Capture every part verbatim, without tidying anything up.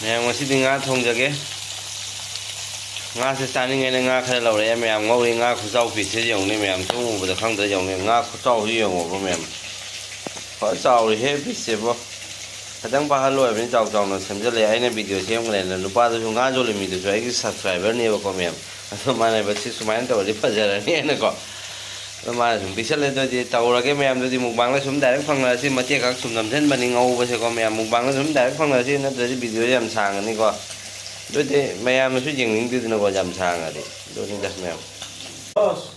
ꯃꯌꯥꯝ, ꯉꯁꯤꯗꯤ ꯉꯥ ꯊꯣꯡꯖꯒꯦ꯫ ꯉꯥꯁꯦ ꯆꯥꯅꯤꯡꯉꯦꯅ ꯉꯥ ꯈꯔ ꯂꯧꯔꯛꯑꯦ ꯃꯌꯥꯝ꯫ ꯉꯧꯔꯤ ꯉꯥ ꯈꯨꯆꯥꯎ ꯄꯤꯁꯁꯦ ꯌꯦꯡꯉꯨꯅꯦ ꯃꯌꯥꯝ, ꯁꯨꯝ ꯎꯕꯗ ꯈꯪꯗ꯭ꯔꯥ? ꯌꯦꯡꯉꯨꯅꯦ, ꯉꯥ ꯈꯨꯆꯥꯎꯁꯤ ꯌꯦꯡꯉꯣꯕ ꯃꯌꯥꯝ꯫ ꯐꯖ ꯆꯥꯎꯔꯤꯍꯦ ꯄꯤꯁꯁꯦꯕꯣ꯫ ꯈꯤꯇꯪ ꯄꯥꯍꯜꯂꯣꯏꯕꯅꯤ, ꯆꯥꯎ ꯆꯥꯎꯅ ꯁꯦꯝꯖꯤꯜꯂꯛꯑꯦ꯫ ꯑꯩꯅ ꯚꯤꯗꯤꯑꯣ ꯁꯦꯝꯈ꯭ꯔꯦꯅ ꯅꯨꯄꯥꯗꯨꯁꯨ, ꯉꯥ ꯌꯣꯜꯂꯤ ꯃꯤꯗꯨꯁꯨ ꯑꯩꯒꯤ ꯁꯕꯁꯀ꯭ꯔꯥꯏꯕꯔꯅꯦꯕꯀꯣ ꯃꯌꯥꯝ꯫ ꯑꯗꯣ ꯃꯥꯅ ꯁꯤ ꯁꯨꯃꯥꯏꯅ ꯇꯧꯔꯗꯤ ꯐꯖꯔꯅꯤ ꯍꯥꯏꯅꯀꯣ꯫ ꯑꯗꯣ ꯃꯥꯅ ꯁꯨꯝ ꯄꯤꯁꯜꯂꯦ꯫ ꯑꯗꯨꯗꯤ ꯇꯧꯔꯒꯦ ꯃꯌꯥꯝ, ꯑꯗꯨꯗꯤ ꯃꯨꯛꯕꯥꯡꯗ ꯁꯨꯝ ꯗꯥꯏꯔꯦꯛ ꯐꯪꯅꯔꯁꯤ꯫ ꯃꯇꯦꯛ ꯈꯛ ꯁꯨꯝ ꯅꯝꯁꯤꯟꯕꯅꯤ ꯉꯧꯕꯁꯦꯀꯣ ꯃꯌꯥꯝ, ꯃꯨꯛꯕꯥꯡꯗ ꯁꯨꯝ ꯗꯥꯏꯔꯦꯛ ꯐꯪꯅꯔꯁꯤ, ꯅꯠꯇ꯭ꯔꯗꯤ ꯚꯤꯗꯤꯑꯣ ꯌꯥꯝ ꯁꯥꯡꯉꯅꯤꯀꯣ꯫ ꯑꯗꯨꯗꯤ ꯃꯌꯥꯝꯅꯁꯨ ꯌꯦꯡꯅꯤꯡꯗꯦꯗꯅꯀꯣ ꯌꯥꯝ ꯁꯥꯡꯉꯗꯤ꯫ ꯑꯗꯨꯅꯤꯗ ꯃꯌꯥꯝ꯫ ꯕꯁ,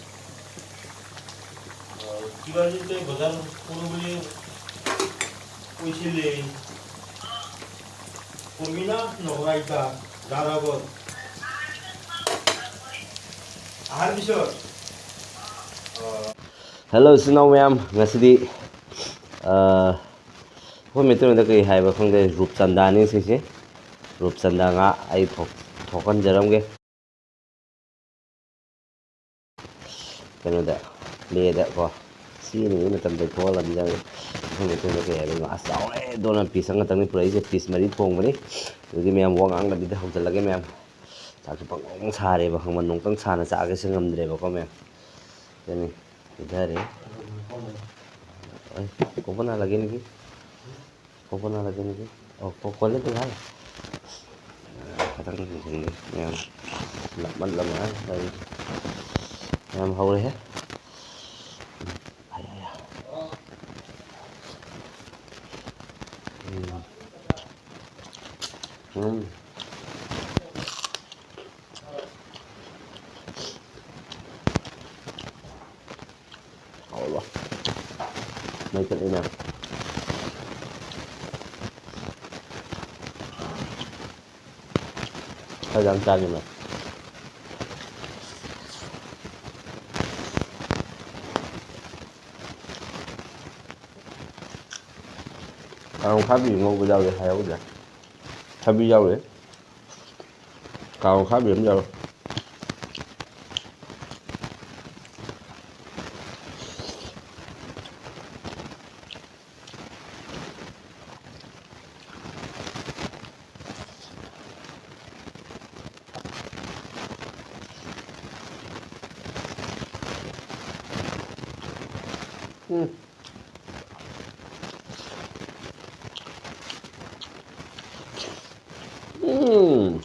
ꯑ, ꯁꯤꯕꯥꯖꯤꯠꯇꯩ ꯕꯖꯥꯔ ꯀꯣꯏꯔꯨꯕꯅꯤ, ꯀꯣꯏꯁꯤꯜꯂꯦ꯫ ꯄꯨꯔꯃꯤꯅꯥ ꯅꯣꯒ꯭ꯔꯥꯏꯇ ꯖꯥꯔꯥꯒꯣꯠ꯫ ꯑꯍꯥꯟꯕꯁꯨ, ꯑ, ꯍꯦꯜꯂꯣ, ꯏꯆꯤꯟ ꯏꯅꯥꯎ ꯃꯌꯥꯝ, ꯉꯁꯤꯗꯤ, ꯑ, ꯑꯩꯈꯣꯏ ꯃꯩꯇꯩꯂꯣꯟꯗ ꯀꯔꯤ ꯍꯥꯏꯕ ꯈꯪꯗꯦ, ꯔꯨꯞꯆꯟꯗꯥꯅꯤ ꯁꯤꯁꯦ꯫ ꯔꯨꯞꯆꯟꯗꯥ ꯉꯥ ꯑꯩ ꯊꯣꯛ-, ꯊꯣꯛꯍꯟꯖꯔꯝꯒꯦ꯫ ꯀꯩꯅꯣꯗ, ꯄ꯭ꯂꯦꯗ ꯀꯣ, ꯁꯤ ꯌꯦꯡꯉꯤꯉꯩ ꯃꯇꯝꯗ ꯊꯣꯛꯍꯜꯂꯝꯖꯔꯦ꯫ ꯑꯩꯈꯣꯏ ꯃꯩꯇꯩꯗ ꯀꯩ ꯍꯥꯏꯗꯣꯏꯅꯣ? ꯑꯁ, ꯆꯥꯎꯔꯦ! ꯗꯣꯅ ꯄꯤꯁ ꯑꯃꯈꯛꯇꯪꯅꯤ ꯄꯨꯔꯛꯏꯁꯦ, ꯄꯤꯁ ꯃꯔꯤ ꯊꯣꯡꯕꯅꯤ꯫ ꯑꯗꯨꯗꯤ ꯃꯌꯥꯝ ꯋꯥ ꯉꯥꯡꯗꯕꯤꯗ ꯍꯧꯖꯤꯜꯂꯒꯦ ꯃꯌꯥꯝ꯫ ꯆꯥꯛꯁꯨ ꯄꯪ ꯁꯥꯔꯦꯕ, ꯈꯪꯕ? ꯅꯣꯡꯇꯪ ꯁꯥꯅ ꯆꯥꯒꯦꯁꯦ ꯉꯝꯗ꯭ꯔꯦꯕꯀꯣ ꯃꯌꯥꯝ꯫ ꯑꯗꯨꯅꯤ, ꯄꯤꯊꯔꯦ꯫ ꯑꯩ ꯀꯣꯀꯣꯅꯠ ꯂꯒꯦꯅꯤꯒꯤ꯫ ꯀꯣꯀꯣꯅꯠ ꯂꯒꯦꯅꯤꯒꯤ꯫ ꯑꯣ, ꯀꯣꯀꯣꯅꯠ ꯇꯤꯡꯍꯜꯂꯦ꯫ ꯈꯇꯪ ꯌꯦꯡꯁꯤꯟꯒꯦ ꯃꯌꯥꯝ꯫ ꯅꯞꯃꯜꯂꯝꯃꯦ꯫ ꯃꯌꯥꯝ ꯍꯧꯔꯦꯍꯦ꯫ ꯑꯌꯥ, ꯑꯌꯥ꯫ ꯎꯝ꯫ ꯎꯝ꯫ ꯍꯥꯎꯕ꯫ ꯃꯩ ꯆꯠꯂꯤꯅꯦ꯫ ꯈꯔ ꯌꯥꯝ ꯆꯥꯒꯦ ꯃꯩ꯫ ꯀꯥꯡ ꯈꯥꯕꯤ ꯉꯧꯕ ꯌꯥꯎꯔꯦ ꯍꯥꯏꯍꯧꯗ꯭ꯔꯦ꯫ ꯊꯕꯤ ꯌꯥꯎꯔꯦ꯫ ꯀꯥꯡ ꯈꯥꯕꯤ ꯑꯃ ꯌꯥꯎꯔꯦ꯫ ꯎꯝ꯫ ꯎꯝ꯫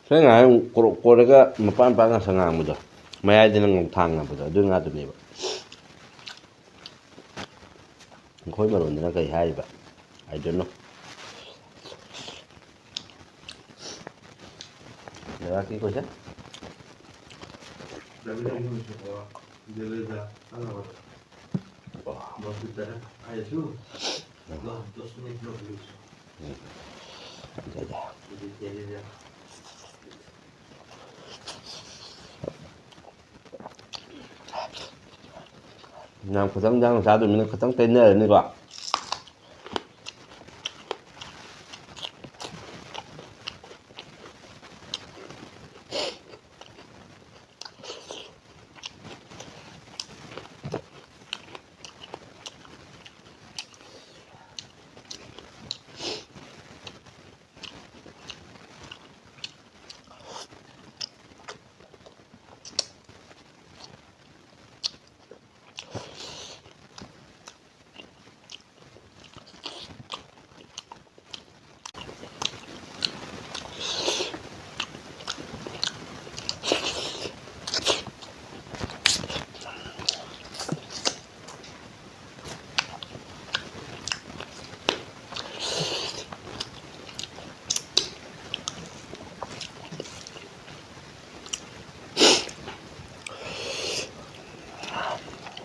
ꯁꯦꯡꯅ ꯍꯥꯏꯔ ꯀꯣꯔꯣꯛ ꯀꯣꯔꯒ ꯃꯄꯥꯟ ꯃꯄꯥꯟ ꯉꯥꯛꯁꯪ ꯉꯥꯡꯕꯗꯣ, ꯃꯌꯥꯏꯗꯅ ꯉꯧꯊꯥꯡꯅꯕꯗꯣ, ꯑꯗꯨ ꯉꯥꯛꯇꯅꯦꯕ꯫ ꯑꯩꯈꯣꯏ ꯃꯔꯣꯟꯗꯅ ꯀꯩ ꯍꯥꯏꯔꯤꯕ? I don't know. ꯂꯩꯕꯥꯛꯀꯤ question? ꯗꯦꯂꯤꯗ ꯈꯪꯉꯕ? ꯗꯦꯂꯤꯗ꯫ ꯑꯣ꯫ ꯗꯣꯁ ꯇꯔꯦꯠ ꯍꯥꯏꯔꯁꯨ꯫ ꯎꯝ꯫ ꯗꯣꯁ, ꯗꯣꯁ ꯃꯤꯅꯤꯠ ꯂꯧꯕꯤꯔꯁꯨ꯫ ꯎꯝ꯫ ꯑꯗꯨꯗ꯫ ꯑꯗꯨꯗꯤ ꯗꯦꯂꯤꯗ꯫ ꯌꯥꯝ ꯈꯤꯇꯪ ꯌꯥꯝ ꯆꯥꯗꯕꯅꯤꯅ ꯈꯤꯇꯪ ꯇꯩꯅꯔꯅꯤꯀꯣ꯫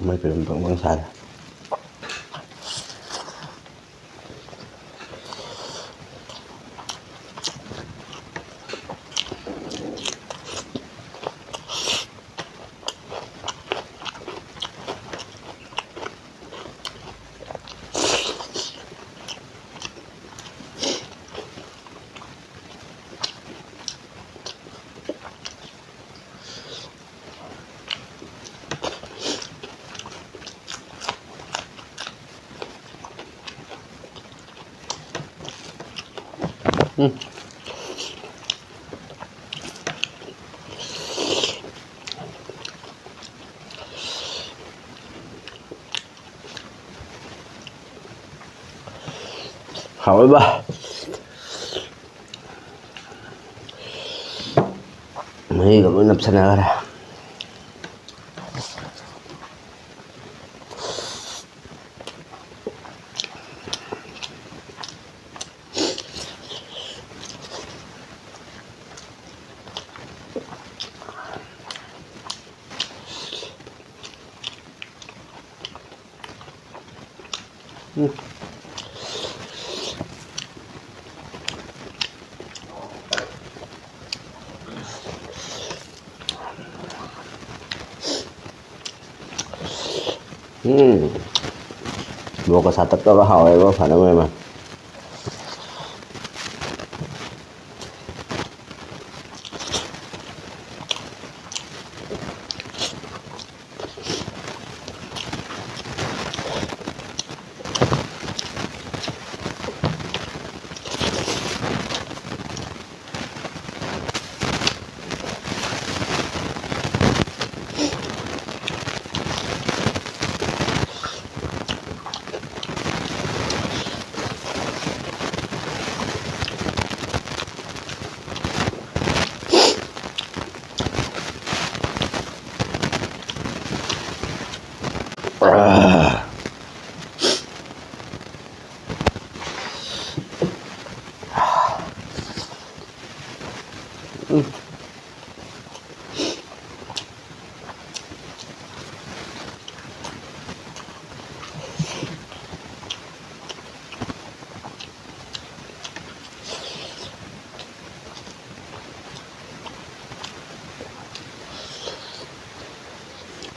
ꯃꯩ ꯄꯤꯔꯝ ꯕꯪ ꯕꯪ ꯁꯥꯔꯦ꯫ ꯍꯥꯎꯔꯕ? ꯃꯍꯤꯒ ꯂꯣꯏ ꯅꯞꯁꯟꯅꯈ꯭ꯔꯦ꯫ ꯎꯝ꯫ ꯎꯝ꯫ ꯃꯣꯔꯣꯛꯀ ꯁꯥꯇꯛ ꯇꯧꯔꯒ ꯍꯥꯎꯋꯦꯕ ꯐꯅ ꯃꯌꯥꯝ꯫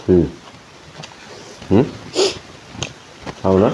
ꯎꯝ꯫ ꯎꯝ? ꯍꯥꯎꯅ?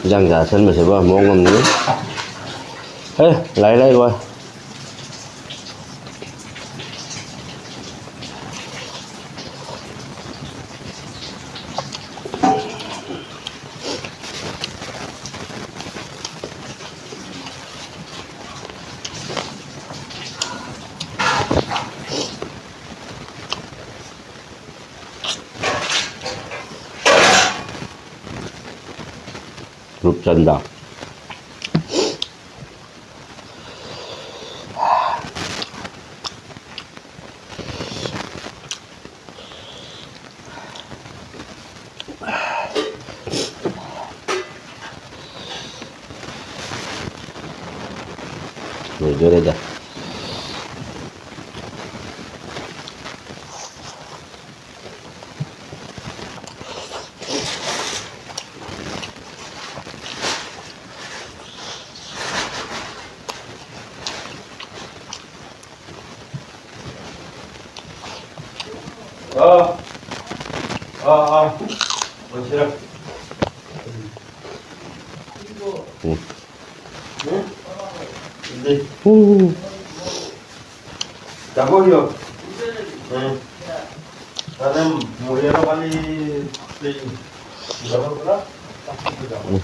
ꯏꯟꯖꯥꯡ ꯆꯥꯁꯟꯕꯁꯤꯕꯨ ꯃꯑꯣꯡ ꯑꯃꯅꯤ꯫ ꯍꯦ, ꯂꯥꯏ ꯂꯥꯏ ꯋꯥ꯫ ꯔꯨꯞꯆꯟꯗ꯫ ꯂꯣꯏꯗꯣꯔꯦꯗ꯫ ꯑꯥ, ꯑꯥ, ꯑꯥ꯫ ꯂꯣꯏꯁꯤꯜꯂꯦ꯫ ꯎꯝ꯫ ꯎꯝ? ꯎꯝ꯫ ꯎꯝ꯫ ꯎꯝ꯫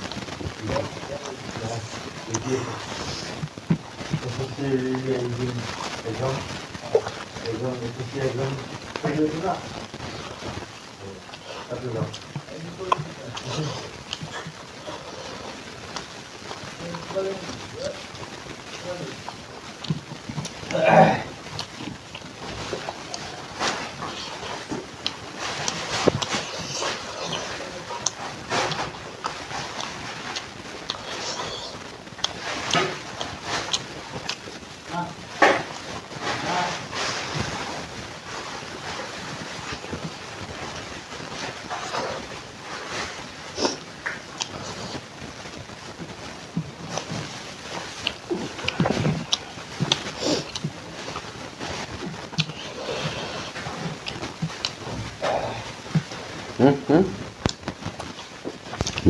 ꯎꯝ, ꯎꯝ꯫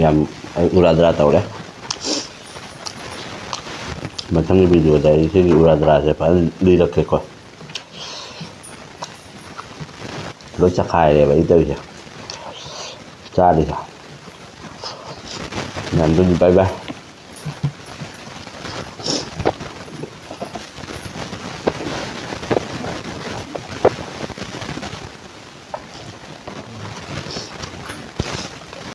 ꯌꯥꯝ, ꯑꯩ ꯎꯔꯥꯗ꯭ꯔꯥ ꯇꯧꯔꯦ꯫ ꯃꯊꯪꯒꯤ ꯚꯤꯗꯤꯑꯣꯗ ꯑꯩ ꯁꯤꯒꯤ ꯎꯔꯥꯗ꯭ꯔꯥꯁꯦ ꯐꯖꯅ ꯂꯤꯔꯛꯀꯦꯀꯣ꯫ ꯂꯣꯏ ꯆꯈꯥꯏꯔꯦꯕ ꯑꯩ ꯇꯧꯔꯤꯁꯦ꯫ ꯆꯥꯔꯤꯁꯦ꯫ ꯃꯌꯥꯝꯗꯨꯗꯤ bye bye꯫